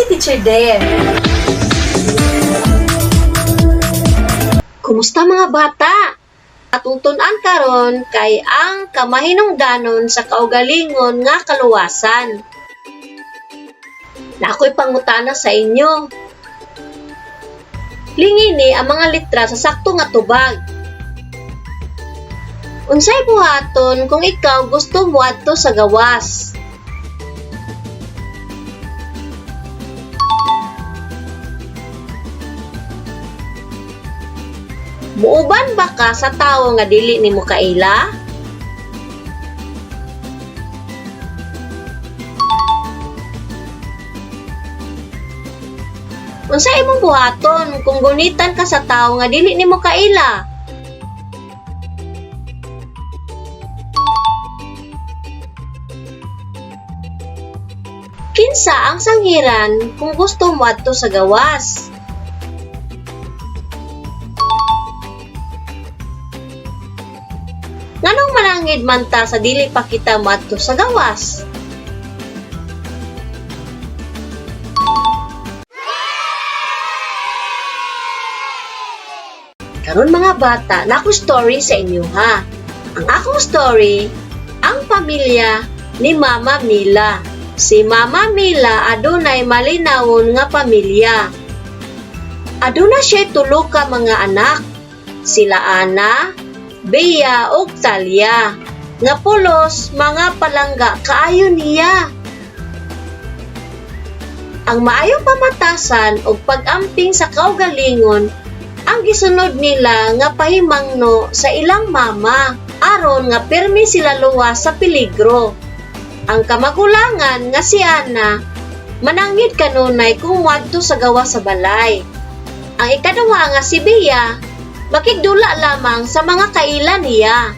si Teacher Dare. Kumusta, mga bata? Atong tun-an karon kay ang kamahinungdanon sa kaugalingon nga kaluwasan. Na ako'y pangutana sa inyo. Lingini ang mga litra sa sakto nga tubag. Unsay buhaton kung ikaw gusto moadto sa gawas? Muuban ba ka sa tawo nga dili nimo kaila? Unsa imong buhaton kung gunitan ka sa tawo nga dili nimo kaila? Kinsa ang sanghiran kung gusto moadto sa gawas? Nganong manangid man ta sa dili pa kita moadto sa gawas? Karon, mga bata, na ako story sa inyo ha. Ang akong story, ang pamilya ni Mama Mila. Si Mama Mila adunay malinawon nga pamilya. Aduna siya tulo ka mga anak. Sila Ana, Bea ug Talia. Nga pulos mga palangga kaayo niya. Ang maayong pamatasan ug pag-amping sa kaugalingon ang gisunod nila nga pahimangno sa ilang mama aron nga pirmi sila luwas sa peligro. Ang kamagulangan nga si Ana manangid kanunay kung moadto sa gawas sa balay. Ang ikaduha nga si Bea makigdula lamang sa mga kaila niya.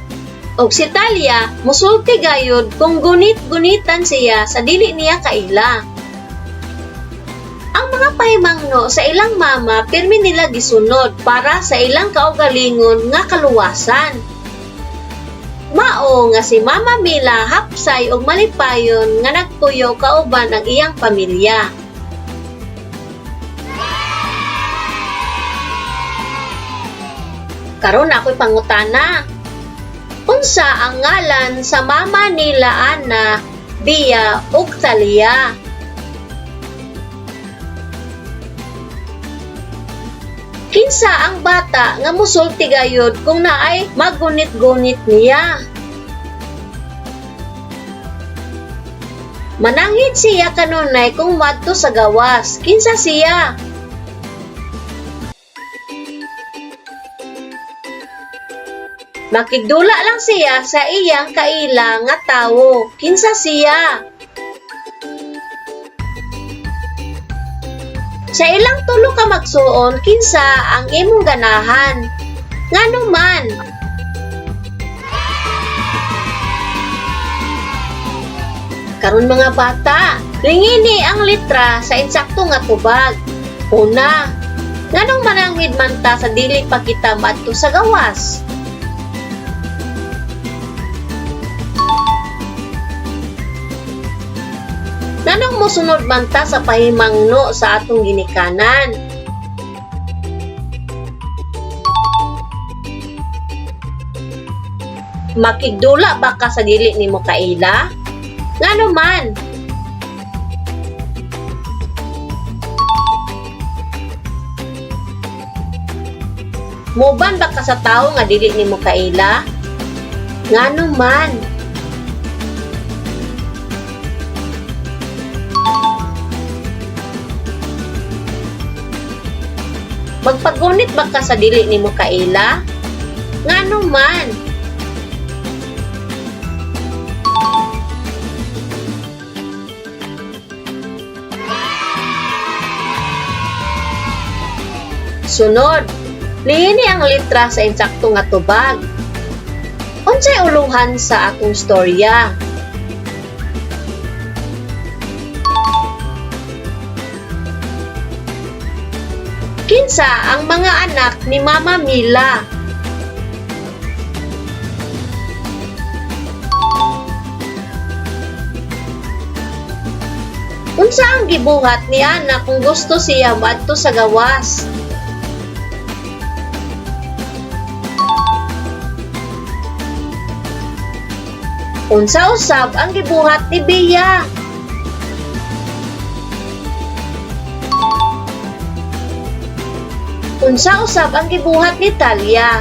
Og si Talia musulti gayud kung gunit-gunitan siya sa dili niya kaila. Ang mga pahimangno sa ilang mama pirmi nila gisunod para sa ilang kaugalingon nga kaluwasan. Mao nga si Mama Mila hapsay og malipayon nga nagpuyo kauban ang iyang pamilya. Karon ako'y pangutana. Unsa ang ngalan sa mama nila Ana, Bea ug Talia? Kinsa ang bata nga musulti gayud kung naay magunit-gunit niya? Manangid siya kanunay kung moadto sa gawas. Kinsa siya? Makigdula lang siya sa iyang kaila nga tawo. Kinsa siya? Sa ilang tulo ka magsuon, kinsa ang imong ganahan? Ngano man? Karon, mga bata, lingini ang litra sa insakto nga tubag. Una, nganong manangid man ta sa dili pa kita maadto sa gawas? Nganong mosunod man ta sa pahimangno sa atong ginikanan? Makigdula ba ka sa dili nimo kaila? Ngano man? Muban ba ka sa tawo nga dili nimo kaila? Ngano man? Magpagunit ba ka sa dili nimo kaila? Ngano man? Sunod, lihini ang litra sa insakto nga tubag. Unsay uluhan sa akong storya? Kinsa ang mga anak ni Mama Mila? Unsa ang gibuhat ni Ana kung gusto siya moadto sa gawas? Unsa usab ang gibuhat ni Bea? Unsa usab ang gibuhat ni Talia?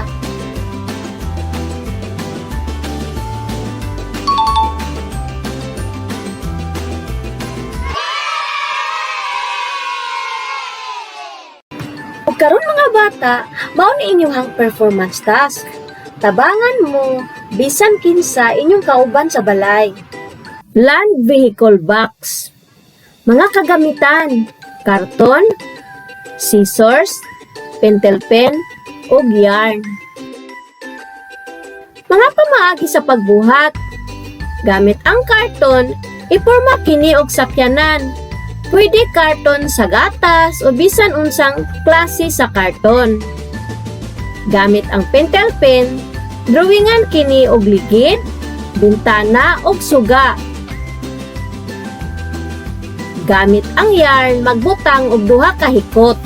Ug karon, mga bata, mao ni inyong performance task. Tabangan mo bisan kinsa inyong kauban sa balay. Land vehicle box. Mga kagamitan: karton, scissors, pentel pen, ug yarn. Mga pamaagi sa pagbuhat. Gamit ang karton, iporma kini og sakyanan. Pwede karton sa gatas o bisan unsang klase sa karton. Gamit ang pentel pen, drawingan kini og ligid, bintana og suga. Gamit ang yarn, magbutang og duha ka hikot.